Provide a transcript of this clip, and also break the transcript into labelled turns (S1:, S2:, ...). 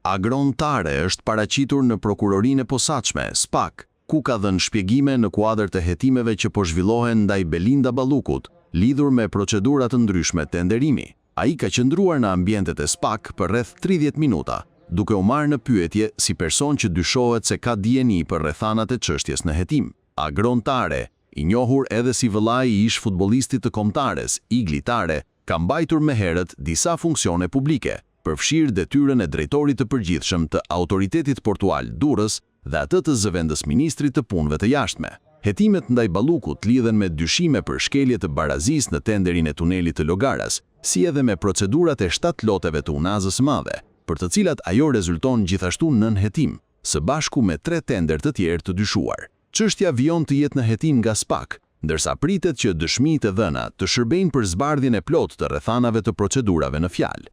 S1: Agron Tare është paraqitur në Prokurorinë e Posaçme, SPAK, ku ka dhënë shpjegime në kuadër të hetimeve që po zhvillohen ndaj Belinda Ballukut, lidhur me procedura të ndryshme tenderimi. Ai ka qëndruar në ambientet e SPAK për rreth 30 minuta, duke u marrë në pyetje si person që dyshohet se ka dijeni për rrethanat e çështjes në hetim. Agron Tare, i njohur edhe si vëllai i ish-futbollistit të Kombëtares, Igli Tare, ka mbajtur më herët disa funksione publike, përfshirë detyrën e Drejtorit të Përgjithshëm të Autoritetit Portual Durrës dhe atë të zëvendësministrit të Punëve të Jashtme. Hetimet ndaj Ballukut lidhen me dyshime për shkelje të barazisë në tenderin e tunelit të Llogarasë, si edhe me procedurat e shtatë loteve të Unazës së Madhe, për të cilat ajo rezulton gjithashtu nën hetim, së bashku me tre tenderë të tjerë të dyshuar. Çështja vijon të jetë në hetim nga SPAK, ndërsa pritet që dëshmitë e dhëna të shërbejnë për zbardhjen e plotë të rrethanave të procedurave në fjalë.